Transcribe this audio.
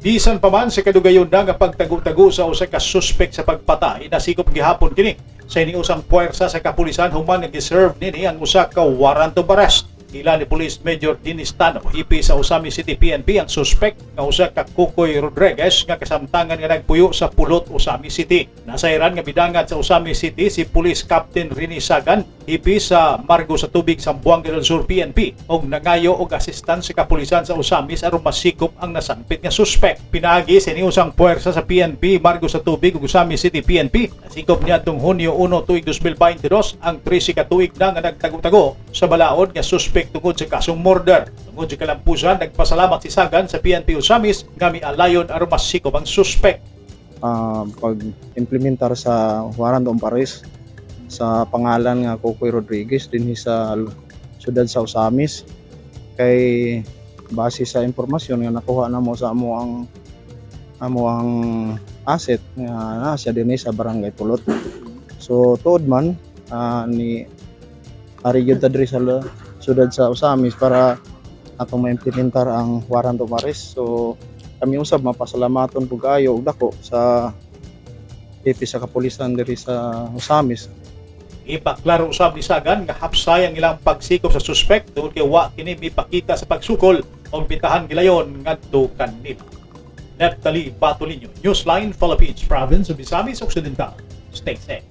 Bisan pa man sa kadugayon na nga pagtago-tago sa usa ka suspect sa pagpatay, nasikop gihapon kini sa iniusang puwersa sa kapulisan human nga giserve nini ang usa ka warrant of arrest. Ila ni Police Major Dennis Tano, hepe sa Ozamiz City PNP, ang suspect nga usa ka Kukoy Rodriguez nga kasamtangan nga nagpuyo sa Pulot, Ozamiz City. Nasayran nga bidangat sa Ozamiz City si Police Captain Rene Sagan, hepe sa Margosatubig, Zamboanga del Sur PNP, og nangayo og assistance sa kapulisan sa Ozamiz aron masikop ang nasanpit nga suspect. Pinaagi sa iniusang puwersa sa PNP Margosatubig ug Ozamiz City PNP, nasikop niadtong Hunyo 1 tuig 2022 ang 13 ka tuig na nga nagtago-tago sa balaod nga suspect tungod sa kasong murder. Tungod sa kalampusan, nagpasalamat si Sagan sa PNP Ozamiz nga mialayon aron masikop ang suspect. Pag-implementar sa warrant of arrest sa pangalan nga Kokoy Rodriguez dinhi sa syudad sa Ozamiz, kay base sa impormasyon nga nakuha namo sa amo ang asset nga naa siya dinhi sa Barangay Pulot. So tuod man ni ari gyud ta diri sa syudad sa Ozamiz para atong ma-implementar ang warrant of arrest. So kami usab mapasalamaton pud kaayo og dako sa hepe sa kapulisan diri sa Ozamiz. Ipaklaro usab ni Sagan nga hapsay ang ilang pagsikop sa suspect tungod kay wa kini mipakita sa pagsukol og bitahan gilayon ngadto kanila. Neptali Batolino, Newsline Philippines, Province of Misamis Occidental. Stay safe.